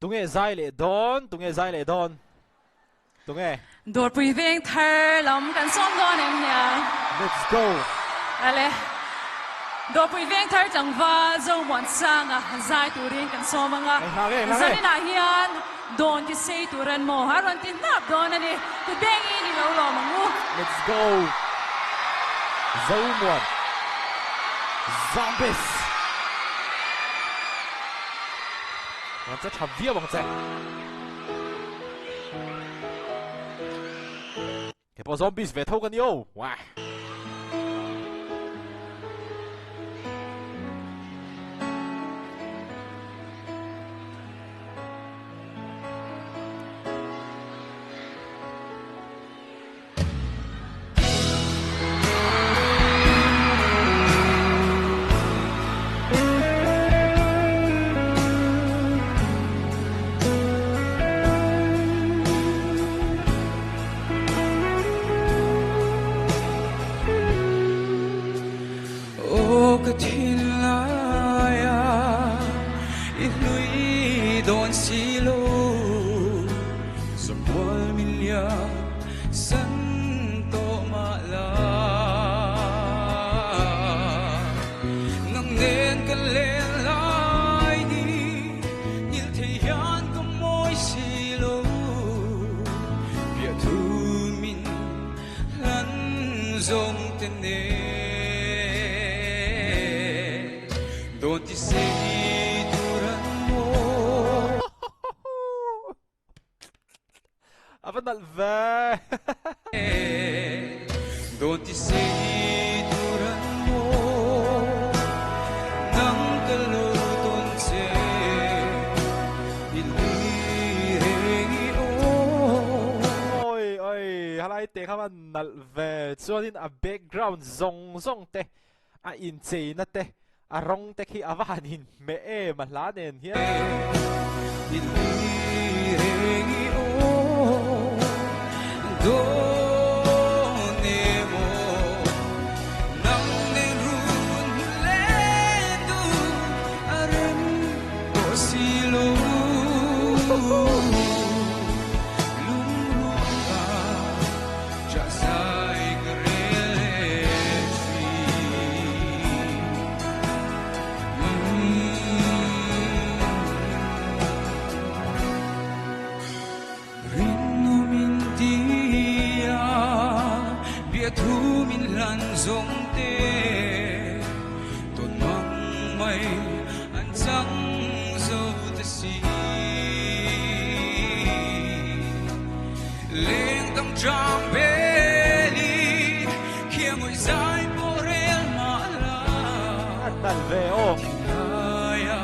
Tunge zai leh dawn? Tunge zai leh dawn? Tunge? Dawrpui veng thar lam kan sawm dawn em nia? Let's go! Ale, Dawrpui veng thar tlangval Zomuansanga zai turin kan sawm ang a. Zaninah hian dawn ti sei tur an maw? A rawn ti hnap dawn a ni. Kut bengin i lo lawm ang u. Let's go! Zomuan Zombies! Rawn che tha viau ang che. Kei pawh zombies ve tho ka ni aw. Wah. Aw ka thinlaia i hlui dawn si lo Zamual min liam san tawh mah la Nang nen ka len lai ni Ngil thei hian ka mawi si lo Piah thu min hlan zawng te nen Dawn ti sei tur an maw. A va nalh ve. Dawn ti sei tur an maw Nang ka lo tawn che I lui reng i aw. Oi oi halai te kha va nalh ve chuanin a background zawng zawng te a incheina te a rawng te khi a va han inhmeh em a hla nen hian. I lui reng i aw dawn emaw nang nen run leh duh a rem tawh si lo lungruk a Cha zai ka rel leh thin. Rinawm in ti a, biathu min hlan zawng te, tawn mang mai an chang zo ta si. Leng dang chang beli khiang ngawih zai pawh rel mah la. A nalh ve aw. Thinlaia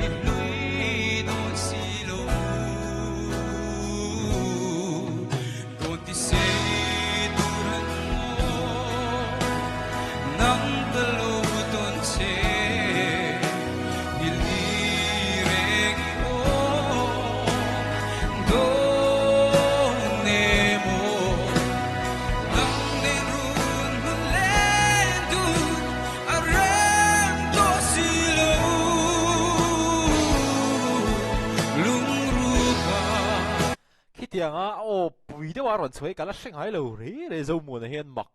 i hlui dawn si lo. Dawn ti sei tur an maw nang ka lo tawn che nilni reng i aw dawn emaw nang nen run hun len dun a rem tawh si lo lungruk a. Khitianga a aw pui deuh a rawn chhuah hi ka la hre ngai lo rei rei Zomuana hian mak.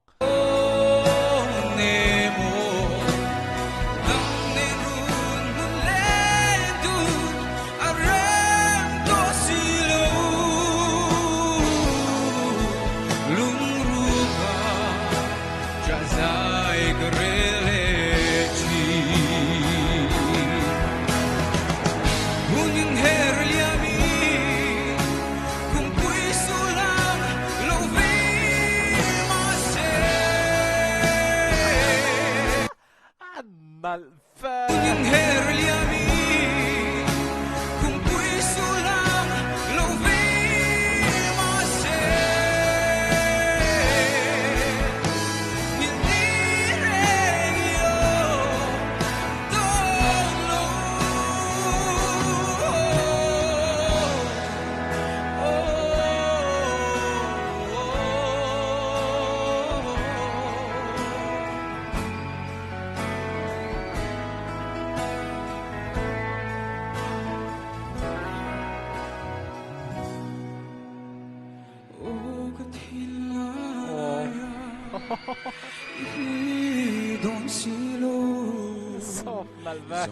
Soft nalh ve.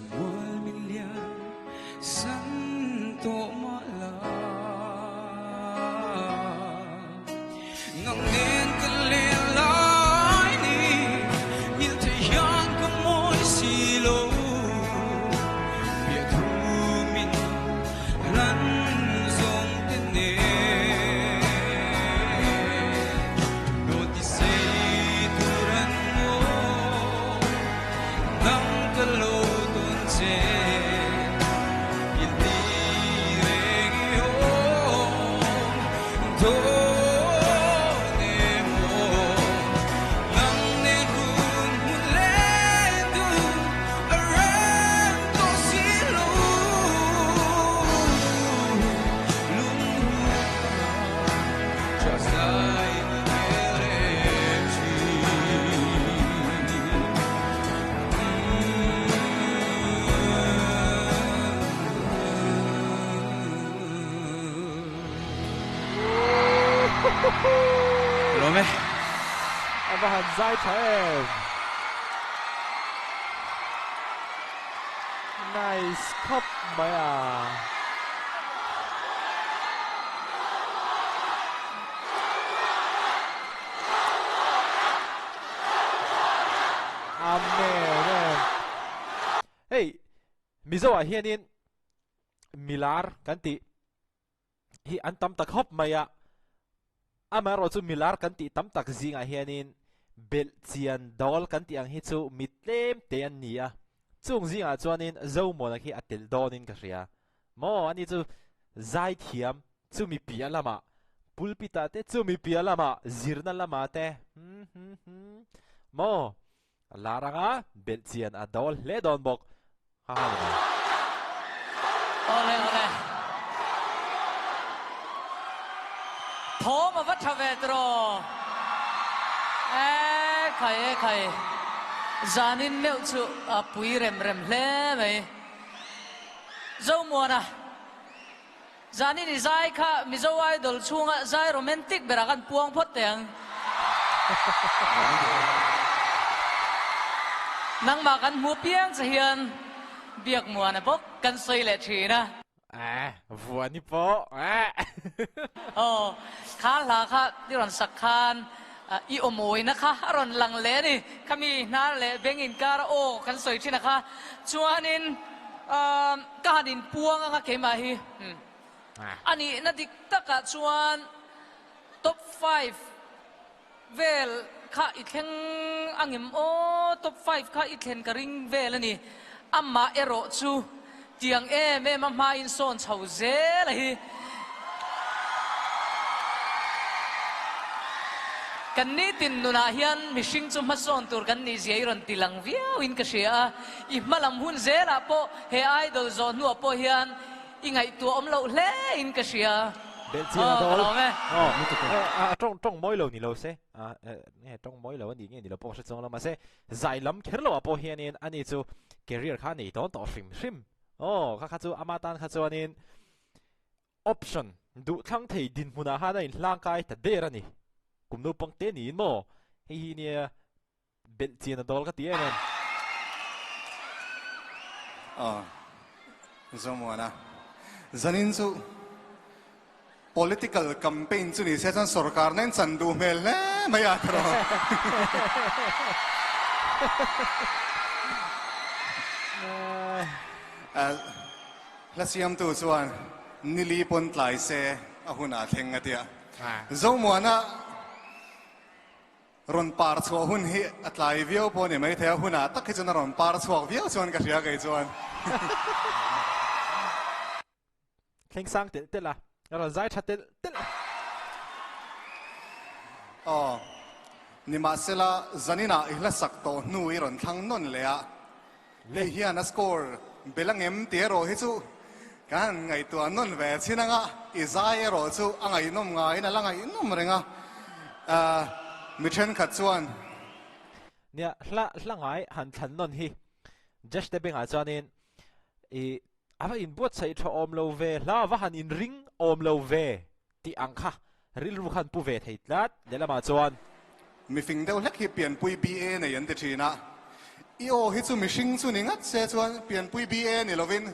Lawm e. A va han zai tha em. Nice khawp mai a. Amen. Hei Mizo ah hianin milar kan tih hi an tam ta khawp mai a, amaherawh chu milar kan tih tam tak zingah hianin belh chian dawl kan tih ang hi chu mi tlem te an ni a, chung zingah chuanin Zomawna khi a tel dawnin ka hria. Maw ani chu zaithiam chumi piah lamah pulpit ah te chumi piah lamah zirna lamah te hmm hmm hmm maw A lar anga belh chian a dawl hle dawn bawk. Ha ha ni mai. Awle awle. Thawm a va tha ve tiraw. E khai e khai. Zanin meuh chu a pui rem rem hle mai. Zomuana. Zanin i zai kha Mizo Idol chhunga zai romantic berah khan puang phawt teh ang. Nangmah kan hmu piang che hian Biakmuana bawk kan sawi leh thin a. Eh, vuani pawh eh. Aw, kha hla kha i rawn sak khan i awmawina kha a rawn lang leh a ni. Khami hnar leh beng inkar a aw kan sawi thin a kha. Chuanin Ka han inpuang anga keimah hi a nihna dik takah chuan top five vel kha i thleng angem aw, top five kha i thlen ka ring vel a ni. Amah erawh chu tiang em em a hmain sawn chho zel a hi. Kan nitin nunah hian mihring chu hmasawn tur kan nih zia i rawn ti lang viauin ka hria a, i hmalam hun zelah pawh he idol zawh hnuah pawh hian i ngaihtuah awm loh hle in ka hria. Belh chian a dawl. A tawng tawng mawi lo ni lo se, nge tawng mawi lo a nih nge ni lo pawh ka hre chuang lo, mahse zai lam kher loah pawh hianin ani chu career kha a nei dawn tawh hrim hrim. Aw kha kha chu ama tan kha chuanin Option, Duhthlang thei dinhmunah khan a inhlangkai ta der a ni. Kum naupang te niin maw? Hei hi nia belh chian a dawl ka ti em em. Aw, Zomuana, zanin chu political campaign chu ni se chuan sorkar nen chan duh hmel hle mai a tiraw. Hla siamtu chuan nili pawn tlai se a hunah thleng a tia. Zomuana rawn par chhuah hun hi a tlai viau pawh a ni maithei a, hunah tak hi chuan a rawn par chhuak viau chuan ka hria kei chuan. Thleng sang telh telh a, a rawn zai tha telh telh a. Aw, nimahsela zaninah i hla sak tawh hnu i rawn thlang nawn leh a, Hei hian a score bel angem tih erawh hi chu kan han ngaihtuah nawn ve chin anga i zai erawh chu a ngaihnawm ngaiin a la ngaihnawm reng a, mi thenkhat chuan. Nia, hla hla ngai han thlan nawn hi Judge te bengah chuanin i a va inbuatsaih tha awm lo ve, hla a va han inring awm lo ve tih ang kha rilru khan pu ve thei tlat lehlamah chuan. Mifing deuh hlek hi pianpui BA nei an ti thin a. I aw hi chu mihring chu ni ngat se chuan pianpui BA ni lovin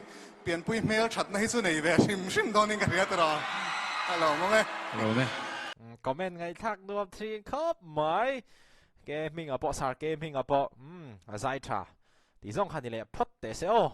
pianpui hmel thatna hi chu nei ve hrim hrim dawnin ka hria tiraw. A lawmawm e. Lawm e. Comment ngaihthlak nuam thin khawp mai. Ke hmingah pawh sar ke hmingah pawh umm a zai tha tih zawng kha ni leh phawt teh se aw.